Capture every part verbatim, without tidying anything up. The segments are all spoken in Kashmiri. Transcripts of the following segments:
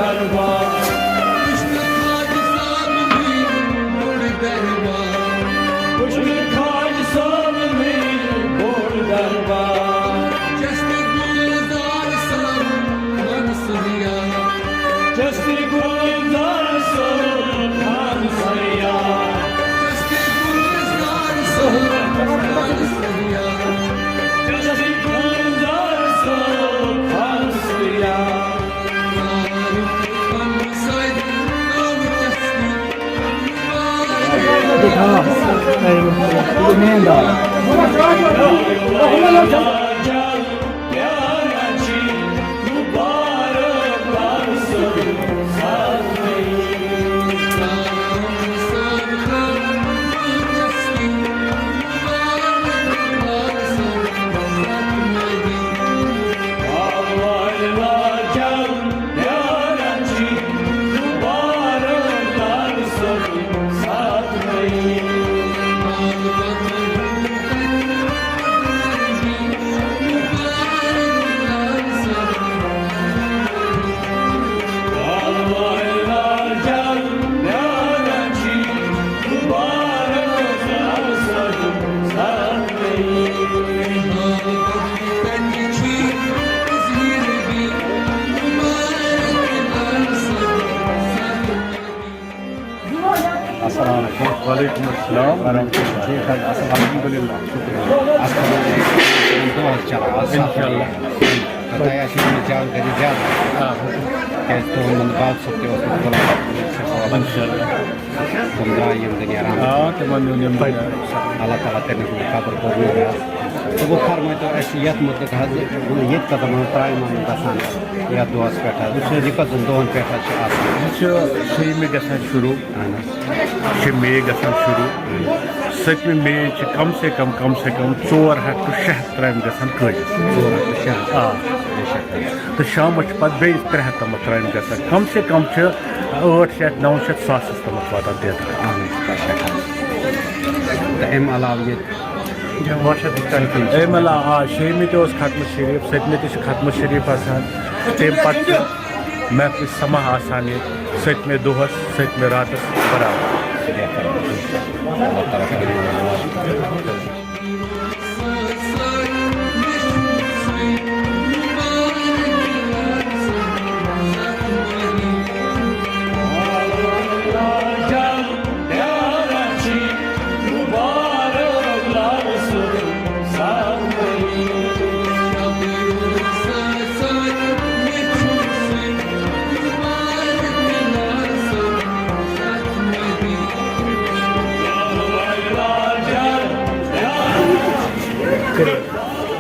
دربار۔ وٕچھنہٕ خواجہٕ صٲبنٕے بوٚڑ دربار۔ وٕچھنہٕ خواجہٕ صٲبنٕے بوٚڑ دربار۔ چشتہِ گُلزار صٲب خانس یار۔ چشتہِ گُلزار صٲب خانس یار۔ چشتہِ گُلزار صٲب خانس یار۔ چشتہِ گُلزار صٲب خانس یار۔ السلام علیکم۔ وعلیکم السلام۔ ٹھیٖک حظ، اَصٕل، الحمدللہ، شُکُر۔ اَصٕل حظ، دۄہ حظ چلان، آز اِنشاءاللہ۔ تۄہہِ آسِوٕ نہٕ زیادٕ گرِ زیادٕ۔ آ۔ کیٛازِ تُہُنٛد منٛز باب صٲب تہِ اوس اَسہِ بُلاوان۔ اِنشاءاللہ۔ تِم درٛاے یِم دُنیا رحمت۔ آ، تِمن نیوٗ یِم دُنیا۔ اللہ تعالیٰ کٔرِنَکھ یِمَن قبر پوٗر نوٗر حظ۔ تہٕ وۄنۍ فرمٲیتو اَسہِ یَتھ مُتعلِق حظ، یہِ کَتھ منٛز ترٛایہِ یِمَن گژھان یَتھ دۄہَس پٮ۪ٹھ حظ؟ وٕچھ حظ، یہِ کٔژَن دۄہَن پٮ۪ٹھ حظ چھِ آسان؟ یہِ چھُ شیٚیِمہِ گژھان شروٗع۔ اَہَن حظ۔ شےٚ مے گژھان شروٗع۔ سٔتمہِ مے چھِ کم سے کم، کم سے کم ژور ہَتھ to شےٚ ہَتھ ترامہِ گژھان کٲلِتھ۔ ژور ہَتھ to شےٚ ہَتھ۔ آ۔ بے شک حظ۔ تہٕ شامَس چھِ پَتہٕ بیٚیہِ ترٛےٚ ہَتھ تامَتھ ترامہِ گژھان۔ کم سے کم چھِ ٲٹھ شیٚتھ، نَو شیٚتھ، ساسَس تامَتھ واتان تیترِ۔ اَہَن حظ، بے شک حظ۔ تہٕ اَمہِ علاوٕ ییٚتہِ اَمہِ علاوٕ، آ، شیٚیِمہِ تہِ اوس ختمہٕ شریٖف، سٔتمہِ تہِ چھِ ختمہٕ شریٖف آسان۔ تَمہِ پَتہٕ چھِ محفِل سماع آسان ییٚتہِ سٔتمہِ دۄہَس، سٔتمہِ راتَس برابر۔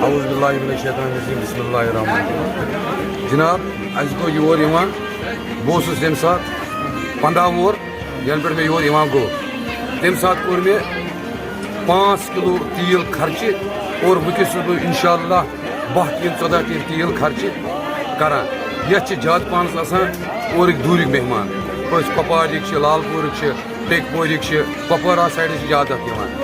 اعوذ باللہ من الشیطان الرجیم، بسم اللہ الرحمن الرحیم۔ جناب، اَسہِ گوٚو یور یِوان، بہٕ اوسُس تَمہِ ساتہٕ پنٛداہ وُہُر، یَنہٕ پٮ۪ٹھ مےٚ یور یِوان گوٚو، تَمہِ ساتہٕ کوٚر مےٚ پانٛژھ کِلوٗ تیٖل خرچہِ اور وٕنکیٚس چھُس بہٕ اِنشاءاللہ باہ ٹیٖن، ژۄداہ ٹیٖن تیٖل خرچہِ کران۔ یَتھ چھِ زیادٕ پَہنَس آسان اورٕکۍ دوٗرِکۍ مہمان، أسۍ کۄپوارٕکۍ چھِ، لال پوٗرٕکۍ چھِ، ٹیٚکۍ پورِکۍ چھِ، کۄپوارہ سایڈٕ چھِ زیادٕ اَتھ یِوان۔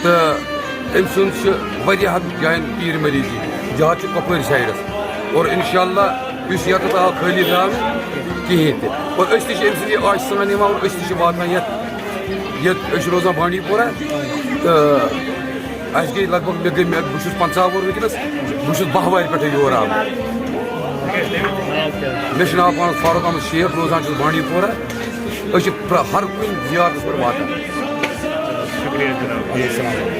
تہٕ أمۍ سُنٛد چھِ واریاہَن جایَن پیٖر مریٖضی، زیادٕ چھِ کۄپوٲرۍ سایڈَس۔ اور اِنشاءاللہ یُس یَتَتھ آو خٲلی درٛاو نہٕ کِہیٖنۍ تہِ۔ اور أسۍ تہِ چھِ أمۍ سٕنٛدِ آشہِ سان یِوان اور أسۍ تہِ چھِ واتان یَتھ، ییٚتہِ أسۍ چھِ روزان بانڈی پورہ۔ تہٕ اَسہِ گٔے لگ بگ، مےٚ گٔے، مےٚ، بہٕ چھُس پنٛژاہ وُہُر وٕنکیٚنَس، بہٕ چھُس باہ وارِ پٮ۪ٹھَے یور آمُت۔ مےٚ چھُ ناو پانَس فاروق احمد شیخ، روزان چھُس بانڈی پورہ۔ أسۍ چھِ پرٛ-، ہر کُنہِ زیارتَس پٮ۪ٹھ واتان۔ شُکریہ جناب۔ وعلیکم السلام۔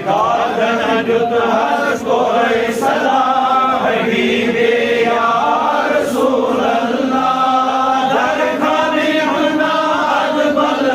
دادن دیُت حظ کوے صدا، حبیبے یا رسول اللہ، درخانِ ہنا ادبل